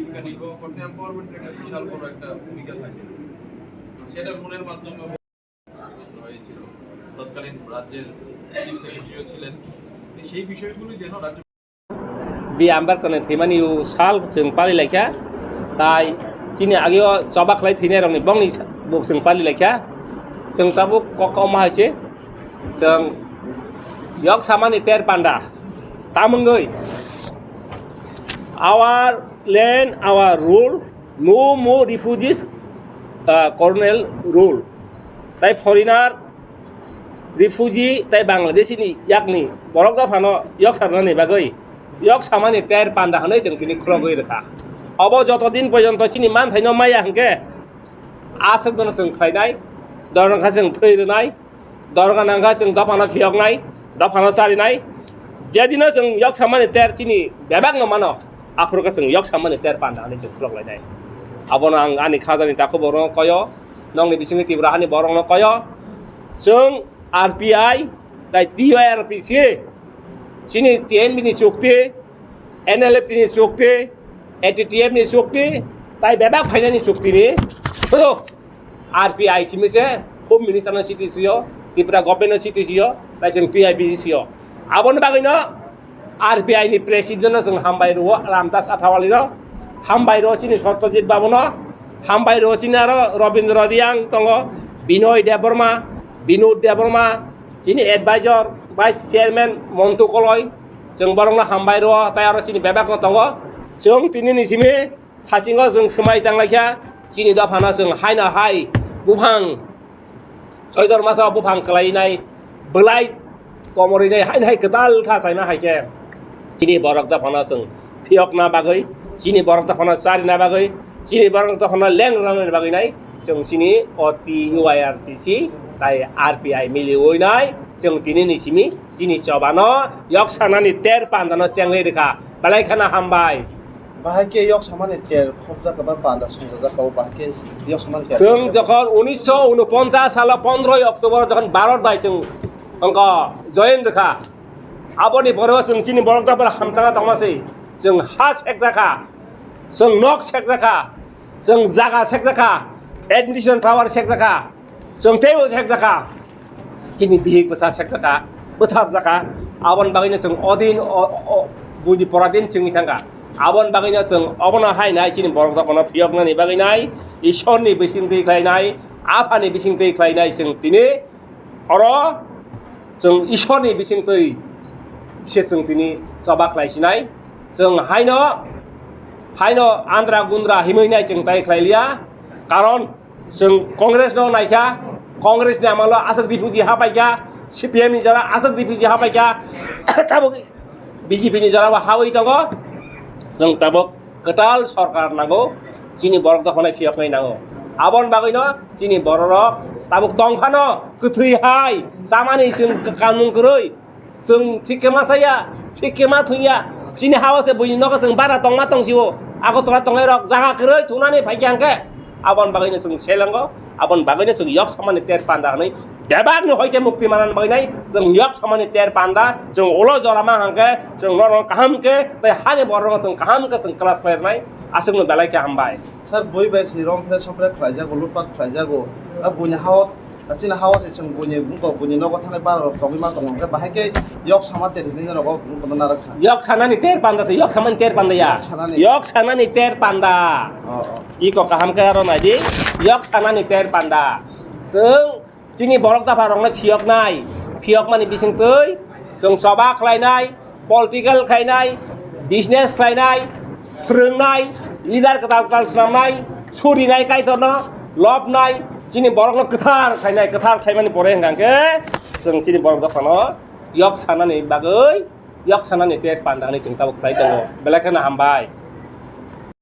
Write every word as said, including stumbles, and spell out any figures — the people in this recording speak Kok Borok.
ভূমিকা নির্বাহ করতে এমপাওয়ারমেন্টের একটা বিশাল বড় একটা ভূমিকা থাকে। সেটা মনের মাধ্যমে হয়েছিল। তৎকালীন রাজ্যের চিফ সেক্রেটারিও ছিলেন। সেই বিষয়গুলো যেন রাজ্য Bi ambar kone thwimani o sal chwng pali laikha, tai chini ageo choba khlai thwinai rokni bongni sa-, bo chwng pali laikha. Chwng tabuk kok kok ma hai se chwng yok samani ter panda tamungwi our land, our rule, no more refugees, uh, colonial rule. Tai foreigner, refugee tai Bangladeshi ni yakni borok dophano yok sarnani bagwi yok samani ter panda hwnwi chwng tini khulogwi rwkha. Obo joto din porjonto chini manthaino maya hwnkhe aswk dono chwng khlainai, dorong kha chwng thwi rwnai, dorong nang kha chwng dophano phiyoknai, dophano charinai. Jedino chwng yok samani ter chini bebakno mano, aphuru khe chwng yok samani ter panda hwnwi chwng khulok lainai. Abono ang ani khajani takhuk borokno koyo, nokni bisingo Tripura hani borokno koyo. Chwng R P I tai T Y R P C, chini T N B ni chukti, N L F T ni chukti, A T T F ni chukti, tai bebak phainani chukti ni, to R P I simi se, Home Minister no chiti sio, Tripura Government no chiti sio, tai chwng T I B C sio. Aboni bagwi no R P I ni president no chwng hambai rwo, Ramdas Athawale no hambai rwo, chini Satyajit Babu no hambai rwo, chini aro Rabindra Reang tongo, Binoy Debbarma, Binod Debbarma, chini advisor, vice chairman Montu Koloi, chwng borokno hambai rwo, tai aro chini bebak no tongo. Chwng tini ni simi thasingo chwng swmai tanglaikha, chini dophano chwng haino hai buphang Choidor masa buphang kwlainai, bwlai komorwi nai haino hai kwtal kha saina hai khe. Chini borok dophano chwng phiyokna bagwi, chini borok dophano charina bagwi, chini borok dophano leng rwna bagwi nai chwng chini o T Y R T C tai R P I miliwi nai chwng tini ni simi chini chobano yok sanani ter pandano chengwi rwkha. Belai kheno hambai. Bahai khe yok samani ter khopjak ba panda songjajakao, bahai khe yok samani ter. Chwng jokhon unisho unoponchas salo pondroi October jokhon Bharat bai chwng wngkha join rwkha, aboni pore o chwng chini borok dophano hamjakna tongma se. Chwng ha sekjakha, chwng nok sekjakha, chwng jaga sekjakha, administration power sekjakha, chwng teibo sekjakha. Chini bihik bwsa sekjakha, bwtharjakha. Aboni bagwino chwng odin o, o, buini pora din chwngwi thangkha. Aboni bagwino chwng obono hai nai chini borok dophano phiyoknani bagwi nai, Ishorni bisingtwi khlainai, Aphani bisingtwi khlainai chwng tini oro chwng Ishorni bisingtwi se chwng tini choba khlai sinai. Chwng haino, haino andra gundra himwi nai chwng tai khlai liya. Karon chwng Congress no naikha, Congress ni amalo aswk refugee hapaikha, C P M ni jora aswk refugee hapaikha, tabuk B J P ni jora bo hawi tongo. Chwng tabuk kwtal sorkar nango, chini borok dophano phiyoknai nango. Aboni bagwino chini bororok tabuk tongphano kwthwi hai chamani chwng kanmung kwrwi. Chwng thik khe ma saya, thik khe ma thungya. Chini hao se buini nogo chwng bara tongma tongsio. Agartala tongnai rok jaga kwrwi thunani phaikha hwnkhe. Aboni bagwino chwng selengo, aboni bagwino chwng yok samani ter panda hwnwi bebakni hoite mukti manani bagwi nai chwng yok samani ter panda, chwng ulo jora ma hwnkhe chwng norok kaham khe tei hani borok chwng kaham khe chwng class khlai rwnai. Aswkno belai khe hambai. Sir, bui bai si romphre sompre khlaijago, lutpat khlaijago. A buini hao Chini hao se chwng buini buko buini nogo thangnai bara rok tongwi ma tongo, hwnkhe bahai khe yok sama ter hinwi norok o buko narwk kha. Yok sanani ter panda se, yok samani ter panda ya. Yok sanani. Yok sanani ter panda. Oh, oh. Iko kaham khe aro nai di. Yok sanani ter panda. Chwng chini borok dapha rokno phiyoknai, phiyokmani bisingtwi chwng choba khlainai, political khlainai, business khlainai, phwrwngnai, leader kwtal kwtal swnamnai, surinai Kaitorno, lobnai, chini borokno kwthar khlainai, kwthar khlaimani pore hwnkha khe chwng chini borok dophano yok sanani bagwi, yok sanani ter panda hwnwi chwng tabuk khlai tongo. Belai kheno hambai.